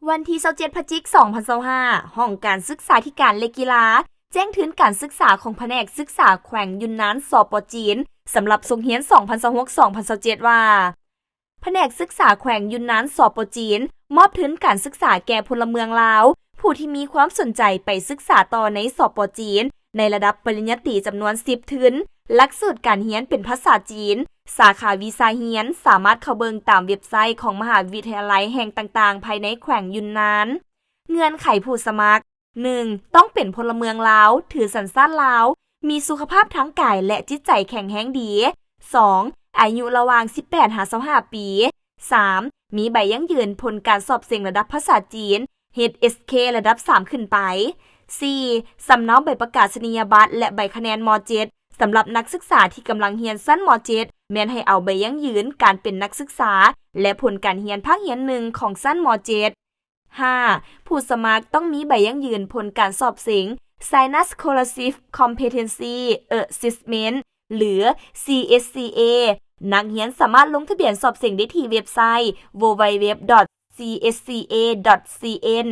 ວັນທີຊາວເຈັດ ພະຈິກ ສອງພັນຊາວຫ້າ, ຫ້ອງການສຶກສາທິການ ແລະ ກິລາ ແຈ້ງທຶນການສຶກສາຂອງພະແນກສຶກສາແຂວງຍຸນນານ ສປ ຈີນ ສຳລັບສົກຮຽນ ສອງພັນຊາວຫົກ ສອງພັນຊາວເຈັດ ວ່າ ພະແນກສຶກສາແຂວງຍຸນນານ ສປ ຈີນ ມອບທຶນການສຶກສາແກ່ພົນລະເມືອງລາວ ຜູ້ທີ່ມີຄວາມສົນໃຈໄປສຶກສາຕໍ່ໃນ ສປ ຈີນ ໃນລະດັບປະລິນຍາຕີຈຳນວນ ສິບ ທຶນ, ຫຼັກສູດການຮຽນເປັນພາສາຈີນ, ສາຂາວິຊາຮຽນ ສາມາດເຂົ້າເບິ່ງຕາມເວັບໄຊຂອງມະຫາວິທະຍາໄລແຫ່ງຕ່າງໆ ພາຍໃນແຂວງຍຸນນານ. ເງື່ອນໄຂຜູ້ສະໝັກ ໜຶ່ງ ຕ້ອງເປັນພົນລະເມືອງລາວ, ຖືສັນຊາດລາວ, ມີສຸຂະພາບທາງກາຍ ແລະ ຈິດໃຈແຂງແຮງດີ. ສອງ ອາຍຸລະຫວ່າງ ສິບແປດ ຫາ ຊາວຫ້າ ປີ. ສາມ ມີໃບຢັ້ງຢືນຜົນການສອບເສັງລະດັບພາສາຈີນ ເອສເຄ ລະດັບ ສາມ ຂຶ້ນໄປ. ສີ່ ສຳເນົາໃບປະກາສະນີຍະບັດ ແລະ ໃບຄະແນນ ມ. ເຈັດ ສຳລັບນັກສຶກສາທີ່ກຳລັງຮຽນຊັ້ນ ມ. ເຈັດ ແມ່ນໃຫ້ເອົາໃບຢັ້ງຢືນການເປັນນັກສຶກສາ ແລະ ຜົນການຮຽນພາກຮຽນ ໜຶ່ງ ຂອງຊັ້ນ ມ. ເຈັດ. ຫ້າ ຜູ້ສະໝັກຕ້ອງມີໃບຢັ້ງຢືນຜົນການສອບເສັງ China Scholarship Competency Assessment ຫຼື CSCA. ນັກຮຽນສາມາດລົງທະບຽນສອບເສັງໄດ້ທີ່ເວັບໄຊ www.csca.cn.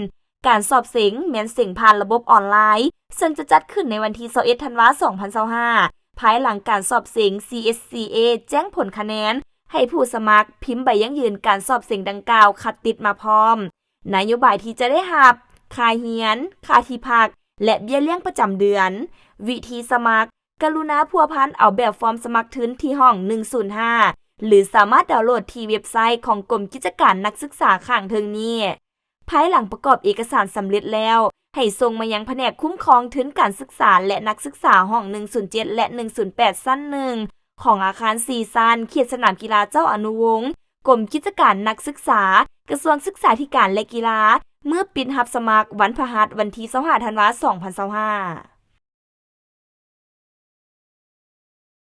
ການສອບເສັງແມ່ນເສັງຜ່ານລະບົບອອນລາຍ ເຊິ່ງຈະຈັດຂຶ້ນໃນວັນທີຊາວເອັດ ທັນວາ ສອງພັນຊາວຫ້າ ພາຍຫຼັງການສອບເສັງ CSCA ແຈ້ງຜົນຄະແນນ ໃຫ້ຜູ້ສະໝັກພິມໃບຢັ້ງຢືນການສອບເສັງດັ່ງກ່າວຄັດຕິດມາພ້ອມ. ນະໂຍບາຍທີ່ຈະໄດ້ຮັບ, ຄ່າຮຽນ, ຄ່າທີ່ພັກ ແລະ ເບ້ຍລ້ຽງປະຈຳເດືອນ. ວິທີສະໝັກ, ກະລຸນາພົວພັນເອົາແບບຟອມສະໝັກທຶນທີ່ຫ້ອງ ໜຶ່ງສູນຫ້າ ຫຼື ສາມາດດາວໂຫຼດທີ່ເວັບໄຊຂອງກົມກິດຈະການນັກສຶກສາຂ້າງເທິງນີ້. ພາຍຫຼັງປະກອບເອກະສານສຳເລັດແລ້ວ, ໃຫ້ສົ່ງມາຍັງພະແນກຄຸ້ມຄອງທຶນການສຶກສາ ແລະ ນັກສຶກສາຫ້ອງ ໜຶ່ງສູນເຈັດ ແລະ ໜຶ່ງສູນແປດ ຊັ້ນ ໜຶ່ງ ຂອງອາຄານ ສີ່ ຊັ້ນ ເຂດສະໜາມກິລາເຈົ້າອະນຸວົງ, ກົມກິດຈະການນັກສຶກສາ, ກະຊວງສຶກສາທິການ ແລະ ກິລາ, ມື້ປິດຮັບສະໝັກ ວັນພະຫັດ ວັນທີຊາວຫ້າ ທັນວາ ສອງພັນຊາວຫ້າ.